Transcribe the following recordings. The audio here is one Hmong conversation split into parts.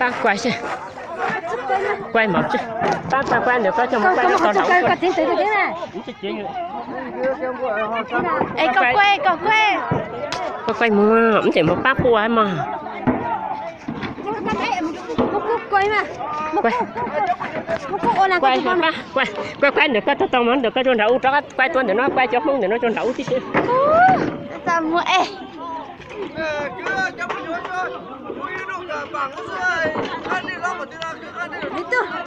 Pab kuaj xwb. Kuaj mov xwb. Pab, pab kuaj ntawm koj coj mus kuaj rau tau nraud. Es koj kuaj, koj kuaj. Koj kuaj mus, ntawm mus pab kuaj mog. Kuaj, kuaj, kuaj ntawm koj rau tau mov, ntawm koj rau nraud ub, rov qab kuaj tuaj ntawm no, kuaj cov Hmoob ntawm no rau nraud ub tib si. Txaj muag es.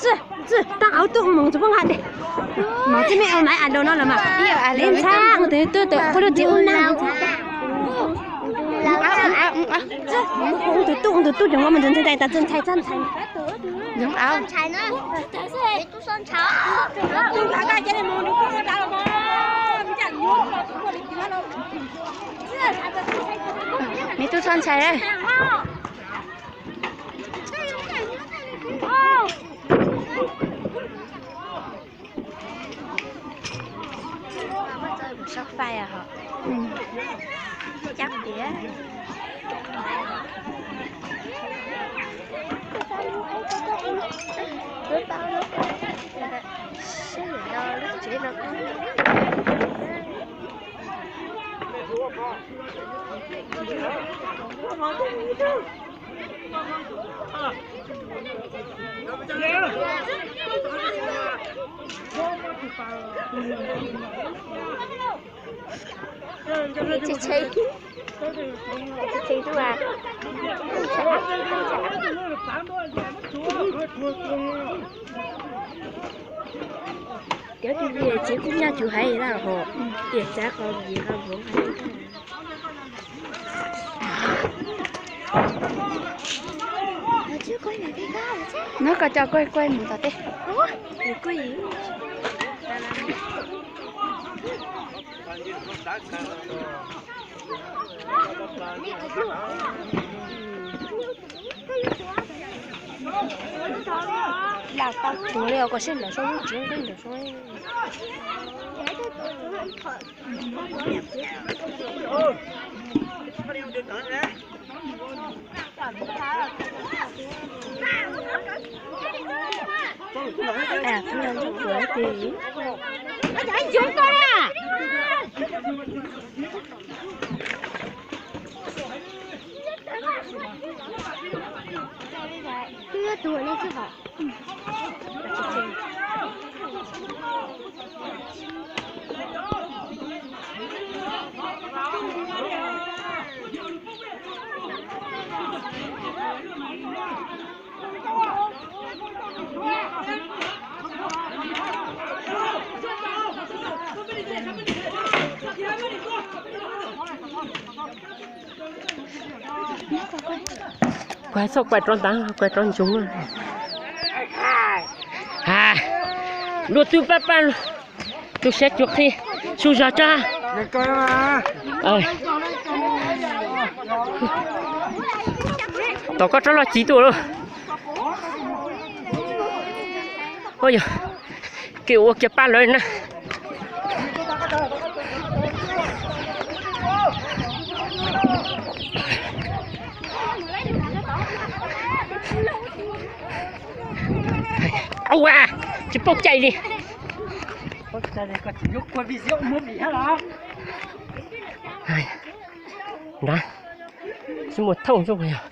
Tsis, tsis, tau au tuaj mus tsis poob nqa de. Mov tsis me ua maiv as daus no los mas. Li ntxhab tus tuaj tus kuj lub txiv ub na. Tus tuaj, tus tuaj cov nqo mas ntxhais tas txawj ntxhais txaj ntxhais. Yoov au. Me tub txhob ntshai. Sab fai hos. Cab tiag. Sab lub tsev no. Tsis tsheej, tsis tsheej tub a. Cov tib txiv kuj nyaj tsum hais lawm hos, tiam txav qos vim qos vov. Nov koj coj kuj kuj mus tom tej. Lam tau tuag li os, koj seb nram sab lub tsev nqeeb nram sab. Twb tuag li xwb hos. Kuv hais txhob kuaj rov ntawd, kuaj rov ntsoog. Luag twb pab pab, tus siab cuag qhi, su zog tso. Tom koj rov los txiv tuaj lauj. Ua yog kev ua kiag pab lawv na. Ua tsis paub cai li. Nrad, tsis muaj thauj xwb puas yog?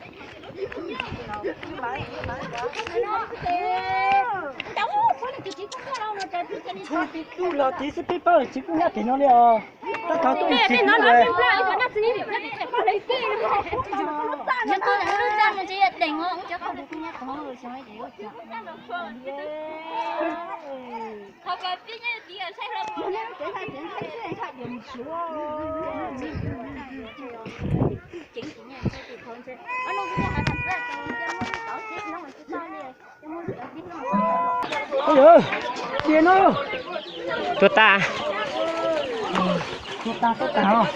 Txhua tus los tiv xwb peb pab tsis kuj nyob tim no li os. Tab tau tuaj ib txhis no. Tuag tas. Tuag tas, tuag tas.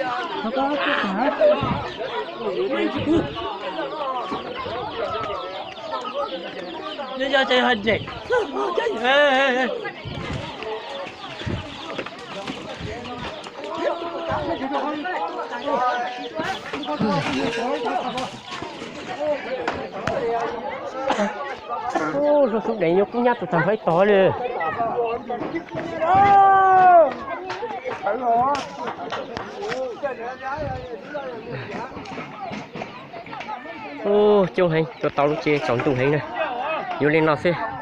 Ub, lub xub deev yuav kub nyab tus tag nrho ib tog li. Ub, coob heev, tua tau lub tsev tsaus ntuj heev na. Yuav li no xwb.